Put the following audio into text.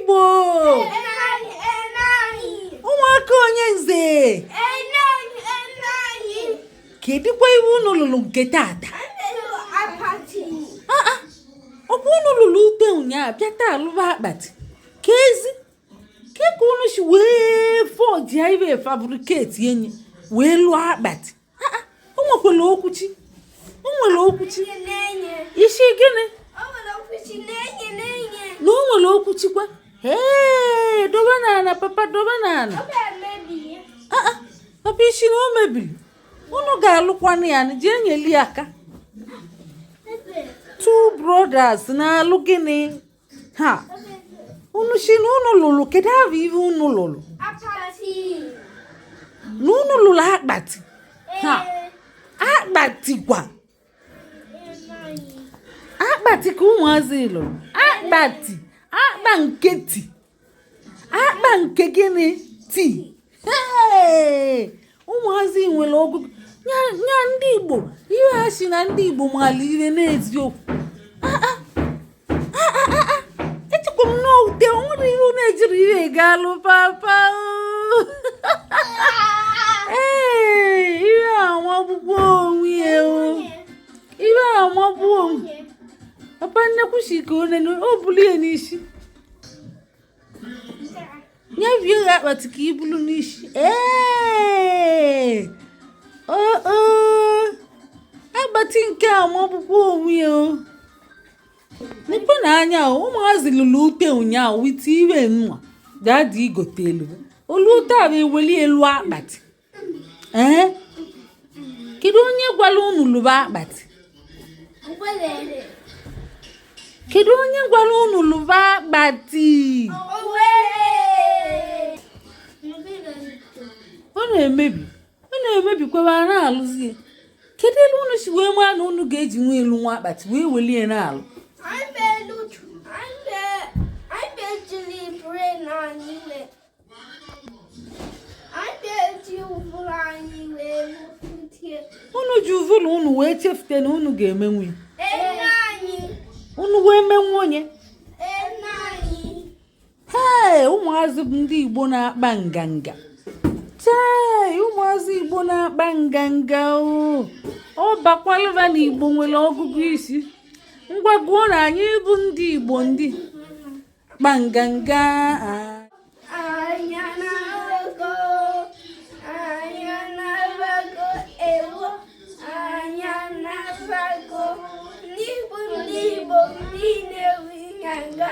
Igbo, ụmụaka onye nze, kedụkwa ihe unu lụrụ nke tata? Ọkwa unu lụrụ ute ụnyaahụ, bịa taa lụba akpati. Ka ezi ke ka unu si wee forge ibe fabricate enyi wee lụọ akpati? O nwekwara okwuchi, o nwere okwuchi isi gịnị na o nwere okwuchikwa. Ee, dobe n'ala papa, dobe n'ala papa. Isi na o mebiri, unu ga-alụkwanụ ya, jee nyeli aka. Two brothers na-alụ gịnị? Ha unu si na unu lụrụ, kedu ahụ ihe unu lụrụ? Na unu lụrụ akpati. Ha akpati kwa akpati ka ụmụazị lụrụ akpati, akpa nke ti, akpa nke gịnị ti. Ụmụazị nwere ọgụgụ nya ndị Igbo. Ihe ha si na ndị Igbo maara ihe n'eziokwu. Echekwa m n'ute o nwere ihe unu ejiri ihe ga-alụ papa. Ee, ihe amagbukwa onwe ya o, ihe amagbu onwe papa. Nnekwu si ka o bulu ya n'isi, nyebie ya akpati ka ibulu n'isi. Ee, o akpati nke a magbukwa onwe ya o. Nekwe na anya, ụmụazị lụrụ ute ụnyaahụ wite iwe nwa daddy igote elu olu ute a bụ eweli elu akpati. Ee, kedu onye gwara unu lụba akpati? Kedu onye gwara unu lụba akpati? Ọ na-emebi, ọ na-emebikwa, a na-alụzi ya. Kedu elu unu si wee maa na unu ga-eji nwa elu nwa akpati wee welie na-alụ? Anyị brain anyị wee anyị ga-eji ụbụrụ anyị wee wepụtie. Unu ji ụvụlụ unu wee chefute na unu ga-emenwu ya? Ene anyị. Unu wee menwu onye? Ene anyị. Hee, ụmụazị bụ ndị Igbo na-akpa nganga. Chai, ụmụazị Igbo na-akpa nganga o. Ọ bakwalụba na Igbo nwere ọgụgụ isi. Ngwa, gụọ na anyị bụ ndị Igbo ndị kpa nganga. Anya na-abago, anya na-abago, ewo, anya na-abago. Ndị bụ ndị Igbo, ndị na-ewe nganga.